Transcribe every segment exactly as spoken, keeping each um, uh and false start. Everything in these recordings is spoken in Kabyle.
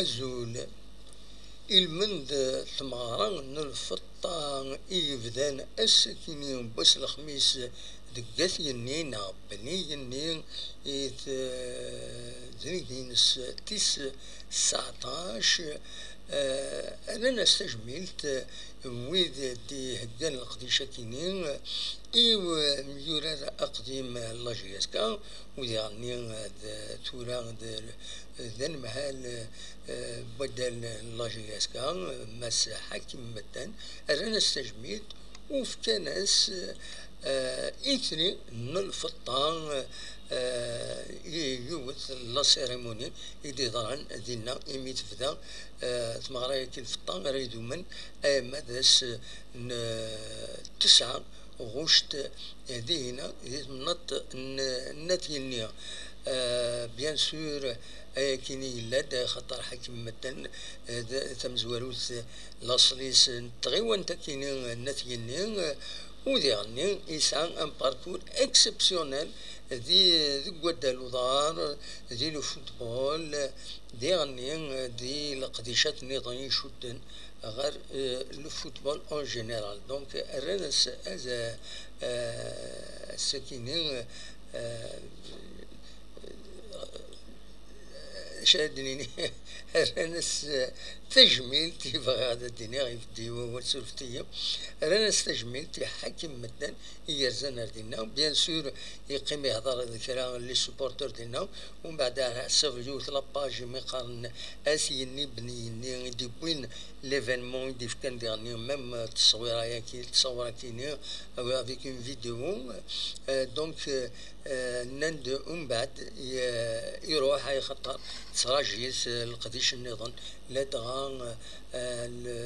Azul. Ilmend tmeɣra n lfeṭṭa i yebdan ass-akini n wass lexmis deg At Yenni neɣ Bni Yenni i tednigt-ines tis sseɛṭac, eh, rran-as tajmilt wid d-iheggan leqdic-akini i umyurar aqdim n la J S K, u diɣenni d tura d d anemhal, eh, n waddal n la J S K, Mass Ḥakim Mettan, rran-as tajmilt u fkan-as, eh, itri n lfeṭṭa, eh, i yiwet la cérémonie i d-iḍran dinna imi tebda, eh, tmeɣra-agi n lfeṭṭa ara idumen arma d ass n tesɛa ɣuct, eh, dihina di temnaḍt n, n At Yenni. Eh, bien sûr, ayakini yella-d, xaṭer Ḥakim Mettan, eh, d tamezwarut, eh, laṣel-is n tɣiwant-akini n At Yenni, eh, u diɣenni yesɛa un parcours exceptionnel di, deg waddal uḍar, di le football, diɣenni, eh, di leqdicat nniḍen icudden ɣer, eh, le football en général. Donc, rran-as, eh, ass-akini, eh, acu ara d-nini? Rran-as, eh, tajmilt, i bɣiɣ ad d-iniɣ, ibeddi wawal, surfet-iyi. Rran-as tajmilt i Ḥakim Mettan i yerzan ar dinna. Bien sûr, yeqqim ihḍer d kra n les supporters dinna. Umbeɛd, ḥseb yiwet la page imi qqaren At Yenni Bni Yenni i d-yewwin l'événement i d-ifkan diɣenni, même, euh, ttṣewwir-agi, ttṣewwir-akini, euh, avec une vidéo. Euh, donc, euh, euh, nnan-d umbeɛd, i-, iruḥ, ay xaṭer ttṛaǧu-t, euh, leqdic nniḍen, ladɣa, euh, euh, le,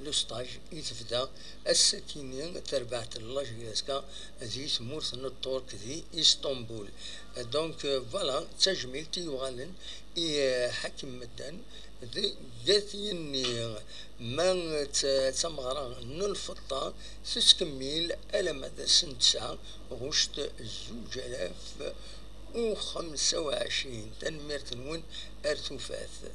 le stage i tebda ass-akini terbaɛt n la J S K di tmurt n Ṭṭurk, di Istanbul. Euh, donc, euh, voilà, d tajmilt i yuɣalen i, euh, Ḥakim Mettan, deg At Yenni, ma d ta-, d tameɣra n lfeṭṭa tettkemmil alamma d ass n tesɛa ɣuct zuǧ alaf u xemsa u ɛecrin. Tanemmirt-nwen, ar tufat.